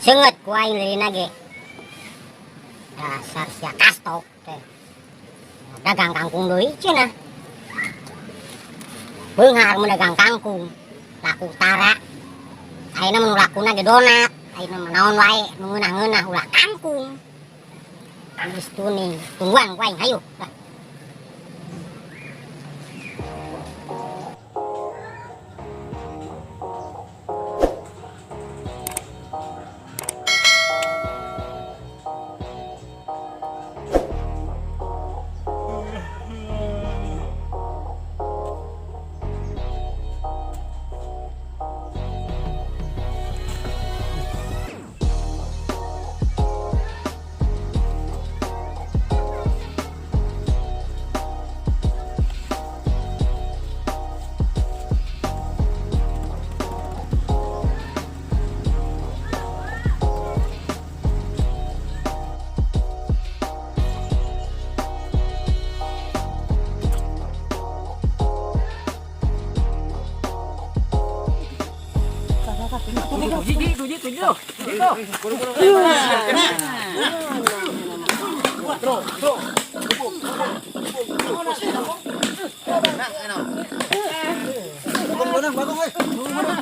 Seungeut ku aing leulina ge. Dasar sia kastok teh. Dagang kangkung deui cenah. Beunghar mun dagang kangkung. Laku tara. Ayeuna mun lakuna ge donat. Ayeuna mah naon wae nu ngeunah-ngeunah ulah kangkung. Geus tuning, tungguan ku aing hayu. Lah.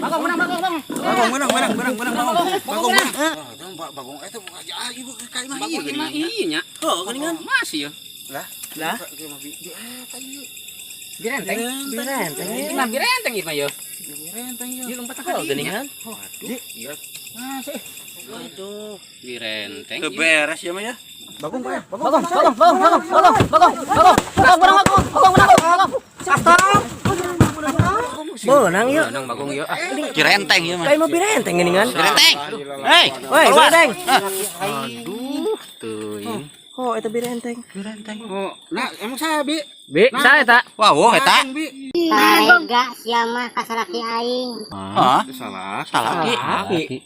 Bagong menang, menang, menang, menang, bagong. Bagong menang. Bagong itu ibu kayak mah Bagong mah iya nya. Oh, geuningan. Masih ya. Lah. Lah. Birenteng. Birenteng. Nah, birenteng ieu mah ya. Birenteng ya. Ieu lompat ka geuningan. Waduh. Iya. Masih. Aduh, birenteng. Keberes ya mah ya. Bagong, Pak. Bagong, bagong, bagong, bagong, bagong, bagong, bagong, bagong, menang, bagong, menang, bagong. Stop. Menang yuk. Menang bagong yuk. Birenteng ya mah. Kayak mau birenteng geuningan. Birenteng. Hei, Woi, birenteng. Aduh, teuing. Oh, itu birenteng. Birenteng. Oh, nah emang saya bi. Bi, saya tak. Wah, wah eta. Tarega sia mah ka salaki aing. Hah? Salah. Salah ki.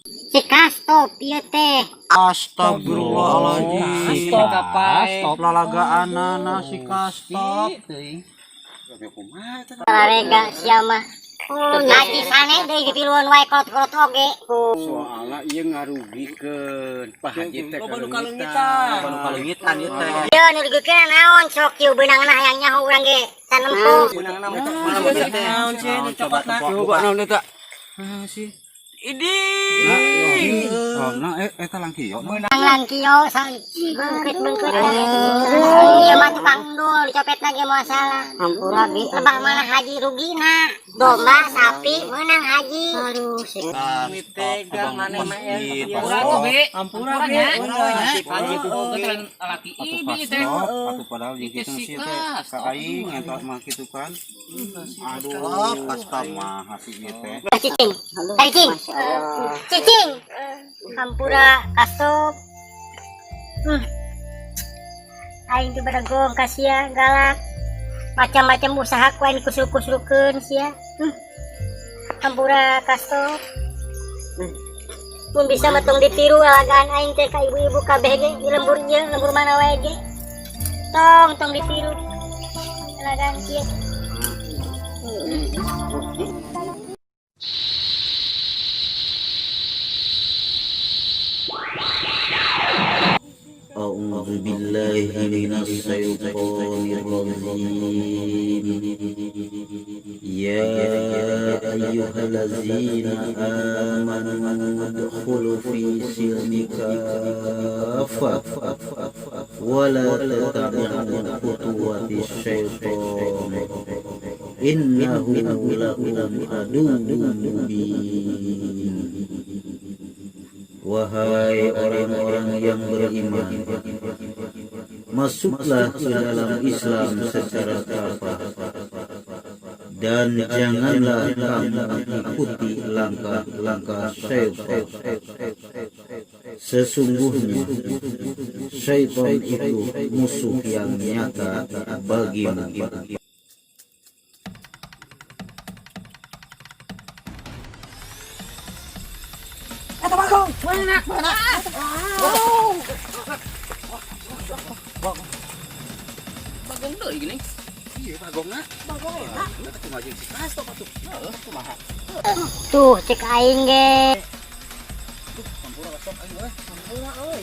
Si kastop ieu teh. Astagfirullahaladzim. Stop. Lalagaanana si kastop. Tarega sia mah. Haji sane deui dipiluan wae kolot-kolot oge. Soalna ieu ngarugikeun Pak Haji teh Loba nu kaleungitan. Loba nu kaleungitan ieu teh. Ieu nu dirugikeun naon sok ieu beunangna hayang nyaho urang ge tanempo. Naon sih nu cokotna? Coba naon eta? Ah sih. Idi. Oh, nah eta langkio. Menang langkio sa bengket-bengket. Ieu mah tukang endul dicopetna ge moal salah. Hampura bi lebah mana haji rugina. Domba sapi menang haji. Aduh sing Tega maneh mah ya. Hampura tuh, Bi. Hampura Hampura Bi. nya. Si Haji tuh laki ibi teh. Atuh padahal jeung kitu sih teh ka aing eta mah kitu kan. Aduh, pas kumaha sih ieu teh. Cicing. Cicing. Cicing. Hampura kastop. Aing teh badagong ka sia galak. Macam-macam usaha ku aing kusruk-kusrukeun sia. Hampura kastop. Mun bisa mah tong ditiru alagaan aing teh ka ibu-ibu kabeh ge di lembur ieu, lembur mana wae ge. Tong tong ditiru. Alagaan kieu. أعوذ بالله من الشيطان الرجيم يا أيها الذين آمنوا ادخلوا في السلم كافة ولا تتبعوا خطوات الشيطان إنه لكم عدو مبين. Wahai orang-orang yang beriman, masuklah ke dalam Islam secara kafah dan janganlah kamu ikuti langkah-langkah syaitan. Sesungguhnya syaitan itu musuh yang nyata bagimu. Eta bagong. Mana? Mana? Bagong deui geuning. Iya bagongna. Bagong eta. Eta kumaha jeung si kastop atuh. Heeh, kumaha? Tuh cek aing ge. Hampura kasok aing euy. Hampura euy.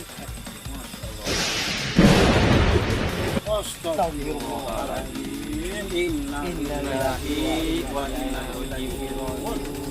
Astagfirullahaladzim. Innalillahi wa inna ilaihi raji'un.